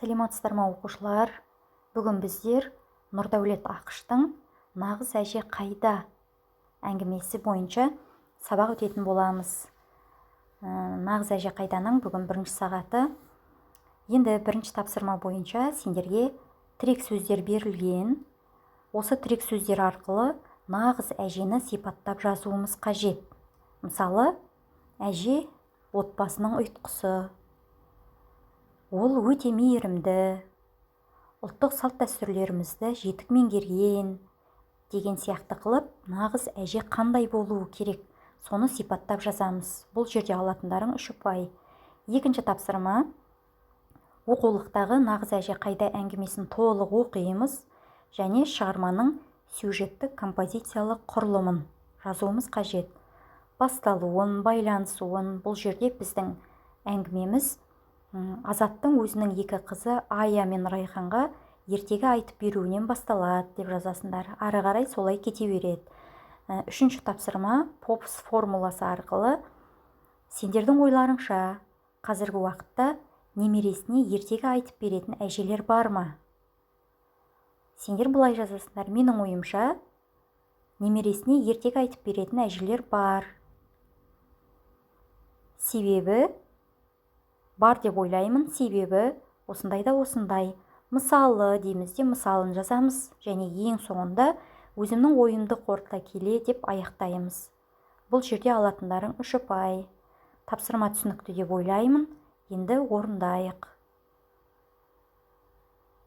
Саламатсыздар ма, оқушылар! Бүгін біздер Нұрдәулет Ақыштың «Нағыз әже қайда» әңгімесі бойынша сабақ өтетін боламыз. «Нағыз әже қайданың» бүгін бірінші сағаты. Енді бірінші тапсырма бойынша сендерге тірек сөздер берілген. Осы тірек сөздер арқылы нағыз әжені сипаттап жазуымыз қажет. Мысалы, әже – отбасының ұйытқысы, ол өте мейірімді, ұлттық салт-дәстүрлерімізді жетік меңгерген деген сияқты қылып, нағыз әже қандай болуы керек, соны сипаттап жазамыз. Бұл жерде алатындарың үш ұпай. Екінші тапсырма: оқулықтағы «Нағыз әже қайда» әңгімесін толық оқимыз және шығарманың сюжеттік композициялық құрылымын жазуымыз қажет: басталуын, байланысуын. Бұл жерде біздің әңгімеміз Азаттың өзінің екі қызы Ая мен Райханға ертегі айтып беруінен басталады деп жазасыңдар. Ары қарай солай кете береді. Үшінші тапсырма: ПОПС формуласы арқылы сендердің ойларыңша, қазіргі уақытта немересіне ертегі айтып беретін әжелер бар ма? Сендер былай жазасыңдар: менің ойымша, немересіне ертегі айтып беретін әжелер бар, себебі бар деп ойлаймын, себебі осындай да осындай. Мысалы дейміз де, мысалын жазамыз және ең соңында «Өзімнің ойымды қорыта келе» деп аяқтаймыз. Бұл жерде алатындарың үш ұпай. Тапсырма түсінікті деп ойлаймын. Енді орындайық.